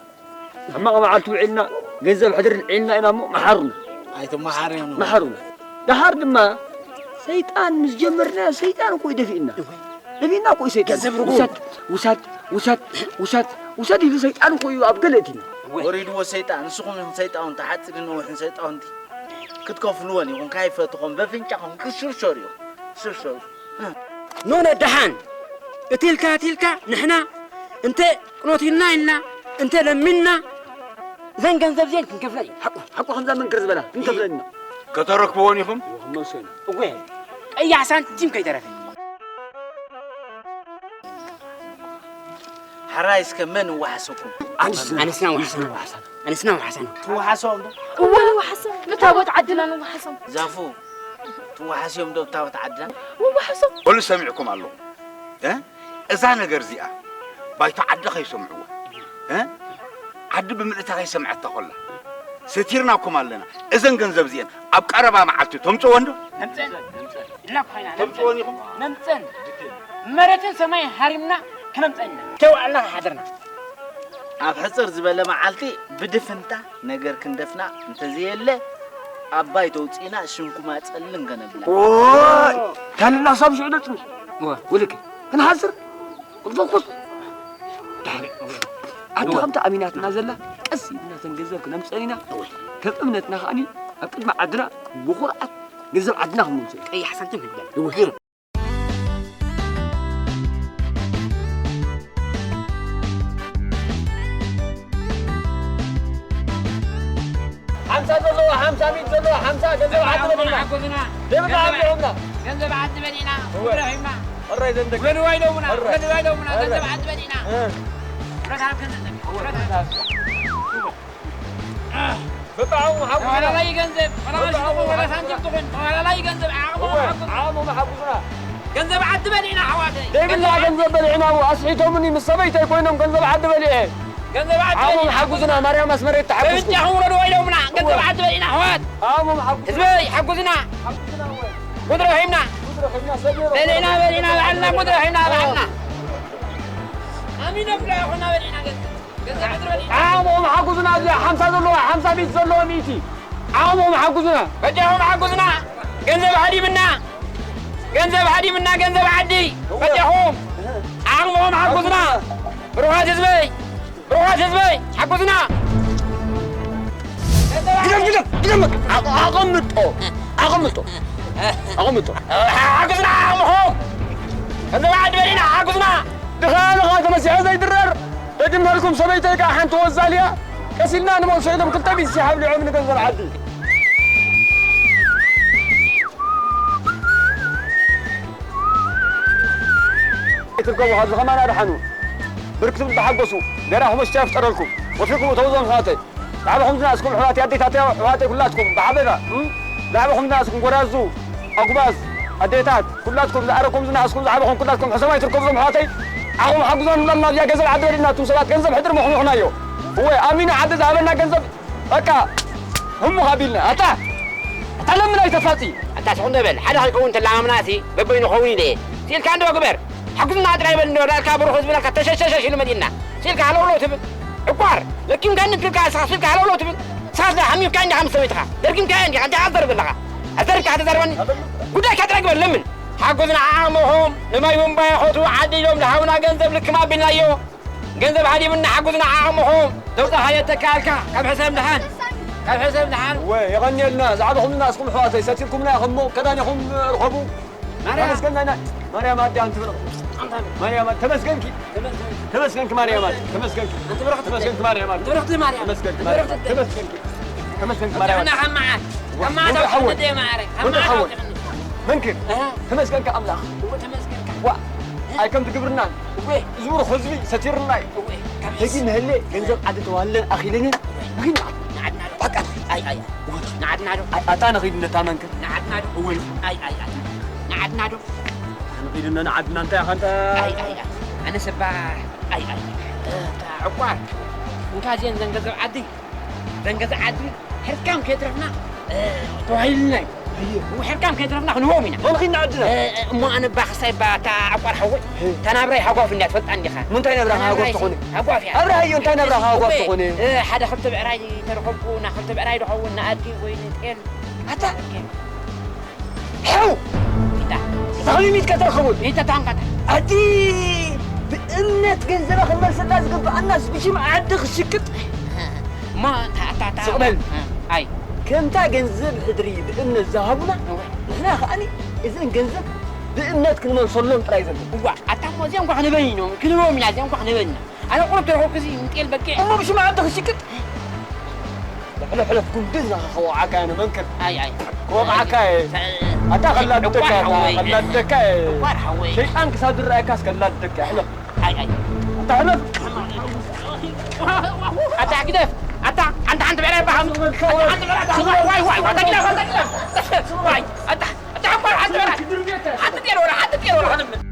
ሕማቕ መዓልቲ ውዒልና፣ ገንዘብ ሕድሪ ልዒልና ኢና እሞ መሓሩና። ኣይትመሓርዮን። መሓሩና። ደሓር ድማ ሰይጣን ምስ ጀመርና፣ ሰይጣን እኮ እዩ ደፊእና። እወ። ደፊእና እኮ እዩ ሰይጣን። ገንዘብ ርጉም። ውሰድ፣ ውሰድ፣ ውሰድ፣ ውሰድ፣ ውሰድ ኢሉ ሰይጣን እኮ እዩ ኣብ ገለ እቲና። እወ። ወሪድዎ ሰይጣን፣ ንስኹም ኢኹም ሰይጣውንቲ፣ ሓጺርን ነዊሕን ሰይጣውንቲ። ክትከፍልዎን ኢኹም፣ ካይፈትኹም፣ በፍንጫኹም ክሽርሸሩ ኢኹም። ሽርሸሩ። ኖኖ ደሓን፣ እትልካ፣ እትልካ፣ ንሕና እንተ ቅኖት ኢልና፣ ኢልና፣ እንተ ለሚንና፣ እዘን ገንዘብ እዚአን ክንከፍለን ኢና። ሓቁ፣ ሓቁ ከምዛ መንክር ዝበላ፣ ክንከፍለን ኢና። ከተረክብዎን ኢኹም? እወ፣ ክንመልሶ ኢና። እወ፣ ቀያሕ ሳንቲም ከይተረፈ። ሓራይ እስከ መን እወሓሰኩም? ኣንስትና። ኣንስትና ወሓሰና። ኣንስትና ወሓሰና። ትወሓሶም ዶ? እወ፣ ንወሓሶም። ንታቦት ዓድና ንወሓሶም። ዛፉ፣ ትወሓስዮም ዶ ታቦት ዓድና? ንወሓሶም። በሉ ሰሚዕኩም ኣለኹም። እ? እዛ ነገር እዚኣ ባይቶ ዓዲ ከይሰምዕዋ፣ እ? ዓዲ ብምልእታ ከይሰምዐታ ኮላ፣ ሰቲርናኩም ኣለና። እዘን ገንዘብ እዚአን ኣብ ቀረባ መዓልቲ ተምጽእወን ዶ? ነምጽአን፣ ነምጽአን። ኢልና እኮ ኢና፣ ተምጽእወን ነምጽአን። ኢኹም? ነምፀን መሬትን ሰማይን ሃሪምና ክነምፀን ኢና። ተዋዕልና ሓደርና። ኣብ ሕፅር ዝበለ መዓልቲ ብድፍንታ ነገር ክንደፍና እንተዘየለ ኣባይ ተውፅእና ሽምኩማ ፀልን ከነብላ። ኦይ፣ ታልና ሳብ ሽዑ ደፅና። ወ-፣ ወልክ፣ ክንሓስር፣ ክንፈኩስ። ዳሕሪ፣ ዓዲ ከምቲ ኣሚናትና ዘላ፣ ቀስ ኢልና ተን ገንዘብ ክነምፀን ኢና። ከም እምነትና ከኣኒ፣ ኣብ ቅድሚ ዓድና ብኹርዓት ገንዘብ ዓድና ክንመምፅእ። ቀያሕ ሳንቲም ክንበል። ይውህር። ሓምሳ ዘለዎ፣ ሓምሳ ሚእቲ ዘለዎ፣ ሓምሳ ገንዘብ ዓዲ በሊዕና። ሓጎዝና። ደብና ገንዘብ ዓዲ በሊዕና። ገንዘብ ዓዲ በሊዕና። እወ። ረኺብና። እረ ዘንደገ። ወድዋይ ደሙና፣ እረ። ወድዋይ ደሙና፣ እረ። ገንዘብ ዓዲ በሊዕና። እ። ብረት ሃብ ገንዘብ፣ ብረት ሃብ። በቃ፣ ዓቕሞም ሓጉዙና። ተዋላላይ ገንዘብ፣ ወላ በቃ፣ ቅርሺ ዓቕሞም ትኹን፣ ወላ ሓጉዙና። ሳንቲም ትኹን፣ ተዋላላይ ገንዘብ፣ ዓቕሞም እወ፣ ሓጉዙና። ዓቕሞም ሓጉዙና። ገንዘብ ዓዲ በሊዕና፣ ኣሕዋተይ። ዘይብልና ገንዘብ ገንዘብ በሊዕና፣ ኣስሒቶምኒ ምስ ሰበይተይ ኮይኖም ገንዘብ ዓዲ በሊዐ። ገንዘብ ዓዲ ዓቕሞም በሊዕና። ሓጉዙና፣ ማርያም ኣስመረይ ተሓጉዝኩም። በብጃኹም ውረዱ ኢሎምና፣ ገንዘብ እወ። ዓዲ በሊዕና፣ ኣሕዋት። ዓቕሞም ሓጉዙና። ህዝበይ፣ ሓጉዝና። ሓጉዙና፣ እወ። ጉድ ረኺብና። ጉድ ረኺብና፣ ሰብ በሊዕና፣ በሊዕና፣ በዓልና ጉድ ረኺብና፣ በዓልና። ኣሚኖም ብላ ይኹና በሊዕና ገንዘብ። ዓቕሞም ሓጉዙና፣ እዚኣ ሓምሳ ዘለዋ ሓምሳ፣ ሚእቲ ዘለዋ ሚእቲ። ዓቕሞም ሓጉዙና። በጃኹም ሓጉዙና። ገንዘብ ሃዲምና። ገንዘብ ሃዲምና፣ ገንዘብ ዓዲ። በጃኹም። ዓቕሞም ሓጉዙና። ብሩኻት ህዝበይ፣ ብሩኻት ህዝበይ፣ ሓጉዙና። ግደም፣ ግደም፣ ግደም። ኣቕ-፣ ኣቐምጦ፣ ኣቐምጦ፣ ኣቐምጦ። ሓጉዙና፣ ዓቕምኹም። ገንዘብ ዓዲ በሊዕና፣ ሓጉዙና። ድኻ፣ ድኻ ተመሲሐ ዘይድረር። ደጊምናልኩም ሰበይተይ ከኣ ሓንቲ ወዛል እያ። ቀስ ኢልና ንመልሶ ኢሎም ክልተ ሚእቲ ሺሕ ኣብሊዖም ንገንዘብ ዓዲ። ኣይትርከቡ፣ ካብዚ ከማን ኣድሓኑ። ብርክ ትብሉ ተሓጎሱ። ገና ኹመሽቻ ይፍጠረልኩም። ወፊርኩም እተው እዞም ኣሕዋተይ። ብዓበኹም ዝነኣስኩም ኣሕዋተይ፣ ኣዴታተይ፣ ኣሕዋተይ ኩላትኩም ብሓበራ፣ እም? ብዓበኹም ዝነኣስኩም ጎራዙ፣ ኣጉባዝ፣ ኣዴታት፣ ኩላትኩም ዝኣረኩም ዝነኣስኩም ዝዓበኹም ኩላትኩም ሕሰማይ ትርከቡ እዞም ኣሕዋተይ። ዓኹም ሓግዞም ንብለና ኣብዚኣ ገንዘብ ዓዲ በሊዕና፣ እቱም ሰባት ገንዘብ ሕድሪ መኹምኹናዮ። እወ፣ ኣሚኑ ዓዲ ዝሃበና ገንዘብ በቃ ህሙኽ ኣቢልና። ኣታ፣ ኣታ ለምን ኣይተፋጺ? ኣታ ስቕ እንዶ በል። ሓደ ከይከውን ተለማምናሲ በበይኑ ክኸውን ኢለ እየ። ሲልካ እንዶ ግበር። ሓጉዝና ጥራይ በል እንዶ፣ ዳርካ ብሩኽ ህዝቢ ናትካ ተሸሸሸሽ ኢሉ መጺእና። ሲልካ ሃለውለው ትብል። ዕቋር፣ ለኪምካኒ ትብልካ ንስኻ፣ ሲልካ ሃለውለው ትብል። ንስኻስ ዳ ሓሚምካ እንዲኻ ምስ ሰበይትኻ። ደርጊምካያ እንዲኻ፣ እንታይ ኣዘርብ ኣለኻ? ኣዘርብካ ከተዛርበኒ? ጉዳይካ ጥራይ ግበር፣ ለምን። ሓጉዝና ዓቕምኹም፣ ንማይ ቡምባ ይኸቱ ዓዲ ኢሎም ዝሃቡና ገንዘብ ልክም ኣቢልናዮ። ገንዘብ ሃዲምና ሓጉዝና ዓቕምኹም። ተውጻኻዮ ተከኣልካ፣ ካብ ሕሰብ ደሓን። ካብ ሕሰብ ደሓን። እወ፣ የቐንየልና። ዝዓበኹምና እስኹም ኣሕዋተይ፣ ሰቲርኩምና ኢኹም እሞ፣ ከዳኒኹም ርኸቡ። ማርያም። ተመስገን ናይና ማርያም ኣደ ኣንቲ ብርኽቲ። ኣንታ ማርያም ኣደ፣ ተመስገንኪ። ተመስገን። ተመስገንኪ ማርያም ኣደ፣ ተመስገንኪ። ኣንቲ ብርኽቲ። ተመስገንኪ ማርያም ኣደ። ኣንቲ ብርኽቲ ማርያም። ተመስገንኪ ማርያም ኣደ። ተመስገንኪ። ተመስገንኪ ማርያም ኣደ። ንዓና ካብ መዓት፣ ካብ መዓት ወንድር ሓወይ። ኣውፅእኒ ደይ ማዕረ። ካብ ወንድር መዓት ሓወይ። ኣውፅእኒ። መንክር። ኣሃ። ተመስገንኪ ኣምላኽ። እወ፣ ተመስገንካ። ዋ፣ ኣይ ከምቲ ግብርናን። እወ። እዚ ብሩኽ ህዝቢ ሰቲርና እዩ። እወ፣ ካብ ደጊ ሕስ- መህሌ ገንዘብ ዓዲ ተዋህለን ኣኺለንን። እወ። ንኺድ ንዓድ። ንዓድና ዶ? በቃ። ኣይ፣ ኣይ፣ ኣይ። እወ። ንዓድና ዶ? ኣይ፣ ኣታ ንኺድ ነታ መንክር። ንዓድና ዶ? እወ። ኣይ፣ ኣይ፣ ኣይ። ንዓድና ዶ? ንኺድ እነ ንዓድና እንታይ ኢኻ ኣንታ? ኣይ፣ ኣይ፣ ኣይ። ኣነ ሰባ፣ ኣይ፣ ኣይ። እታ ዕቋር። እንካ እዚአን ዘን ገንዘብ ዓዲ። ዘን ገዛ ዓዲ ሕርካም ከየትረፍና፣ እ፣ ተዋሂሉና እዩ። እየ። እሞ ሕርካም ከየትረፍና ክንህቦም ኢና። መን ኺድና ዓድና? እ፣ እ፣ እሞ ኣነ እባ ክሳይ እባ እታ ዕቋር ሓወይ፣ እ። እታ ናብራይ ሃጓፍ እንድያ ትፈልጣ እንዲኻ? ምንታይ ናብራ እታ ሃጓፍ ናብራይ ትኾነ? ሃጓፍ እያ። ኣብርሃዮ እንታይ ናብራ ሃጓፍ እወ፣ ትኾነ? እ፣ ሓደ ክልተ ብዕራይ ተረኸብኩ፣ እና ክልተ ብዕራይ ድኸውን ንኣድጊ ወይ ንጤል። ኣታ። ሓው! ኢታ። ተኽሊሚት ከተረኸቡን? ኢታ ታንካታ። ኣቲ ብእምነት ገንዘባ ክንመልሰላ ዝግብኣናስ ብሽም ዓዲ ክሽቅጥ? እሞ እታ፣ እታ፣ እታ፣ ስቕ በል። ኣይ። ከምታ ገንዘብ ሕድሪ ብእምነት ዝሃቡና፣ እወ። ንሕና ከኣኒ እዘን ገንዘብ ብእምነት ክንመልሰሎም ጥራይ ዘሎ። እዋ፣ ኣታ እሞ እዚኦም እኳ ክንበይኖም፣ ክንበዮም ኢና፣ እዚኦም እኳ ክንበይና። ኣነ ቁሩብ ተረኸብኩ እዚ ንጤል በቂዕ። እሞ ብሽም ዓዲ ክሽቅጥ? ሕለፍ፣ ሕለፍ፣ ጉንዲ ኢኻ ክወቕዓካ እየ፣ ኣነ መንክር። ኣይ፣ ኣይ። ክወቕዓካ እየ። ኣታ ኸላደካ፣ ዕቋር ሓወይ። ኸላደካ እየ። ዕቋር ሓወይ። ሸይጣን ክሳብ ዝረኣየካስ ከላደካ እየ። ሕለፍ። ኣይ፣ ኣይ። ኣታ ሕለፍ። ኣታ ግደፍ። ኣታ ሓንቲ፣ ሓንቲ ብዕራይ በሃም። ኣታ ሓንቲ ብዕራይ በሃም። ዋይ፣ ዋይ፣ ዋይ፣ ኣታ ግደፍ፣ ኣታ ግደፍ። ዋይ፣ ኣታ፣ ኣታ ዕቋር ሓንቲ ብዕራይ። ሓንቲ ጤል ወላ፣ ሓንቲ ጤል ወላ፣ ሓንቲ